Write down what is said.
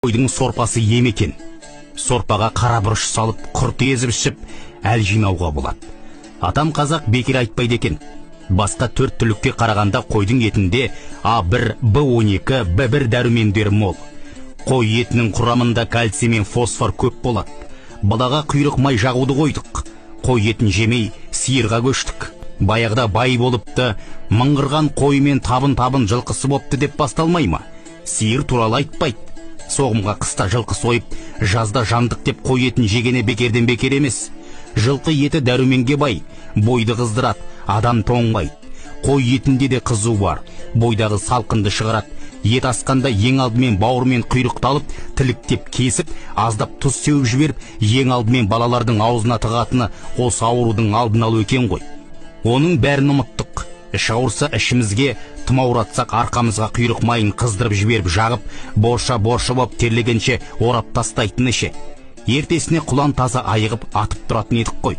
Қойдың сорпасы ем екен. Сорпаға қара бұрыш салып, құрт езіп ішіп, әл жинауға болады. Атам қазақ бекер айтпайды екен. Басқа төрт түлікке қарағанда қойдың етінде А1, Б12, Б1 дәрумендері мол. Қой етінің құрамында кальций мен фосфор көп болады. Балаға құйрық май жағуды қойдық. Қой етін жемей, сиырға көштік. Баяғыда бай болыпты, мыңғырған қой мен табын-табын жылқысы бопты деп басталмай ма? Сиыр туралы айтпайды. Соғымға қыста жылқы сойып, жазда жандық деп қой етін жегені бекерден бекер емес. Жылқы еті дәруменге бай, бойды қыздырады, адам тоңбайды. Қой етінде де қызу бар, бойдағы салқынды шығарады. Ет асқанда ең алдымен бауыр мен құйрықты алып, тіліктеп кесіп, аздап тұз сеуіп жіберіп, ең алдымен балалардың аузына тығатыны осы аурудың алдын алу екен ғой. Оның бәрін ұмыттық. Іш ауырса ішімізге, тұмауратсақ арқамызға құйрық майын қыздырып жіберіп жағып, борша-борша боп терлегенше орап тастайтын ше. Ертесіне құлан таза айығып атып тұратын едік қой.